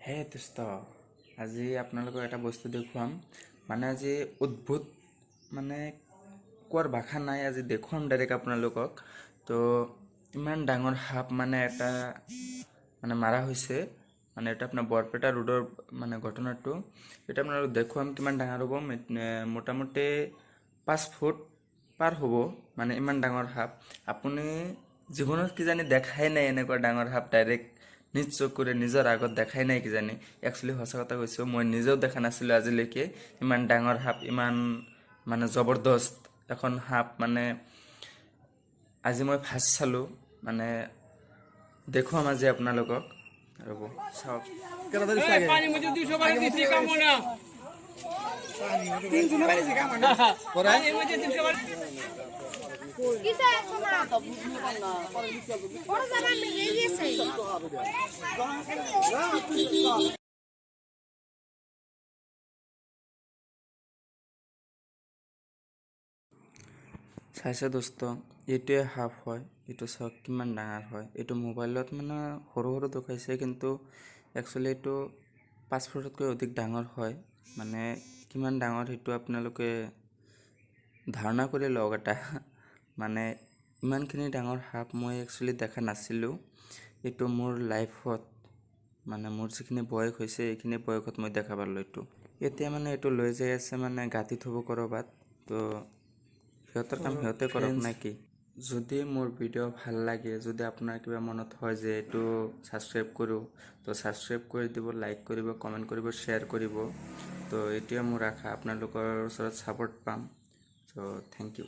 হে দোস্ত, আজি আপোনালোকক এটা বস্তু দেখুৱাম। মানে আজি অদ্ভুত, মানে কোৱাৰ ভাষা নাই, আজি দেখুৱাম ডাইৰেক্ট আপোনালোকক। তো ইমান ডাঙৰ সাপ মানে এটা মানে মাৰা হৈছে, মানে এটা আপোনাৰ বৰপেটা ৰোডৰ মানে ঘটনাটো। এটা আপোনালোক দেখুৱাম কিমান ডাঙৰ হ'ব। মোটামুটি 5 ফুট পাৰ হ'ব। মানে ইমান ডাঙৰ সাপ আপুনি জীৱনত কিজানি দেখাই নাই। এনেকুৱা ডাঙৰ সাপ ডাইৰেক্ট নিজ চকুৰে নিজৰ আগত দেখাই নাই কিজানি। একচুৱেলি সঁচা কথা কৈছোঁ, মই নিজেও দেখা নাছিলোঁ আজিলৈকে ইমান ডাঙৰ সাপ, ইমান মানে জবৰদস্ত এখন সাপ। মানে আজি মই ফাৰ্ষ্ট চালোঁ। মানে দেখুৱাম আজি আপোনালোকক, ৰ'ব, চাওক। পানি মধ্যে 200 বারে দিছি কামো না, পানির মধ্যে 300 বারে। কিসে না ওরা জানা মিলে গেছে। চাইছে দোস্ত, এইটোৱে সাপ হয়। এইটো চাওক কিমান ডাঙৰ হয়। এইটো মোবাইলত মানে সৰু সৰু দেখুৱাইছে, কিন্তু একচুৱেলি এইটো 5 ফুটতকৈ অধিক ডাঙৰ হয়। মানে কিমান ডাঙৰ সেইটো আপোনালোকে ধাৰণা কৰি লওক এটা। মানে ইমানখিনি ডাঙৰ সাপ মই একচুৱেলি দেখা নাছিলোঁ। এইটো মোৰ লাইফত, মানে মোৰ যিখিনি বয়স হৈছে, এইখিনি বয়সত মই দেখা পালোঁ এইটো। এতিয়া মানে এইটো লৈ যাই আছে, মানে গাঁতি থ'ব ক'ৰবাত। তো সিহঁতৰ কাম সিহঁতে কৰক নে কি? যদি মোৰ ভিডিঅ' ভাল লাগে, যদি আপোনাৰ কিবা মনত হয় যে এইটো ছাবস্ক্ৰাইব কৰোঁ, তো ছাবস্ক্ৰাইব কৰি দিব, লাইক কৰিব, কমেণ্ট কৰিব, শ্বেয়াৰ কৰিব। তো এইটোৱে মোৰ আশা, আপোনালোকৰ ওচৰত ছাপোৰ্ট পাম। চ' thank U.